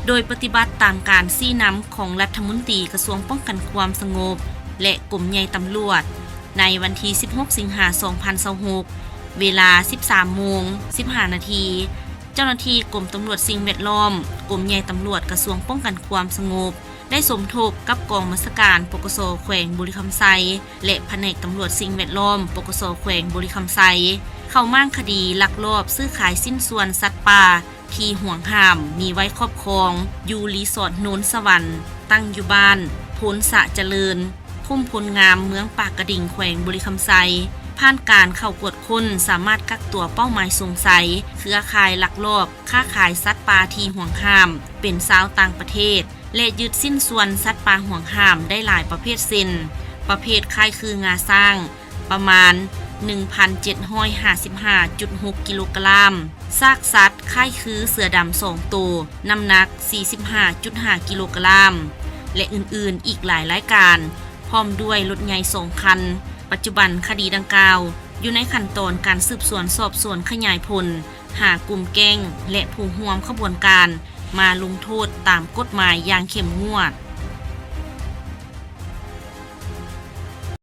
ໂດຍປະຕິບັດຕາມການຊີ້ນຳຂອງລັດຖະມົນຕີກະຊວງປ້ອງກັນຄວາມສະຫງົບ ແລະ ກົມໃຫຍ່ຕຳຫຼວດ. ໃນວັນທີສິບຫົກ ສິງຫາ ສອງພັນຊາວຫົກ ເວລາສິບສາມໂມງສິບຫ້ານາທີ, ເຈົ້າໜ້າທີ່ກົມຕຳຫຼວດສິ່ງແວດລ້ອມ, ກົມໃຫຍ່ຕຳຫຼວດກະຊວງປ້ອງກັນຄວາມສະຫງົບ ໄດ້ສົມທົບກັບກອງບັນຊາການ ປກສ ແຂວງບໍລິຄຳໄຊ ແລະ ພະແນກຕຳຫຼວດສິ່ງແວດລ້ອມ ປກສ ແຂວງບໍລິຄຳໄຊ ເຂົ້າມ້າງຄະດີລັກລອບຊື້ຂາຍຊິ້ນສ່ວນສັດປ່າທີ່ຫວງຫ້າມມີໄວ້ຄອບຄອງ ຢູ່ຣີສອດໂນນສະຫວັນ ຕັ້ງຢູ່ບ້ານໂພນສະຈະເລີນ, ຄຸ້ມໂພນງາມ, ເມືອງປາກກະດິງ ແຂວງບໍລິຄຳໄຊ. ຜ່ານການເຂົ້າກວດຄົ້ນ, ສາມາດກັກຕົວເປົ້າໝາຍສົງໄສ ເຄືອຂ່າຍລັກລອບຄ້າຂາຍສັດປ່າທີ່ຫວງຫ້າມ ເປັນຊາວຕ່າງປະເທດ ແລະ ຍຶດຊິ້ນສ່ວນສັດປ່າຫວງຫ້າມໄດ້ຫຼາຍປະເພດ ເຊັ່ນ ປະເພດຄ້າຍຄືງາຊ້າງ ປະມານໜຶ່ງພັນເຈັດຮ້ອຍຫ້າສິບຫ້າຈຸດຫົກກິໂລກຣາມ, ຊາກສັດຄ້າຍຄືເສືອດຳສອງໂຕ ນ້ຳໜັກສີ່ສິບຫ້າຈຸດຫ້າກິໂລກຣາມ ແລະ ອື່ນໆອີກຫຼາຍລາຍການ, ພ້ອມດ້ວຍລົດໃຫຍ່ສອງຄັນ. ປັດຈຸບັນຄະດີດັ່ງກ່າວຢູ່ໃນຂັ້ນຕອນການສືບສວນສອບສວນຂະຫຍາຍຜົນ ຫາກຸ່ມແກ້ງ ແລະ ຜູ້ຮ່ວມຂະບວນການມາລົງໂທດຕາມກົດໝາຍຢ່າງເຂັ້ມງວດ.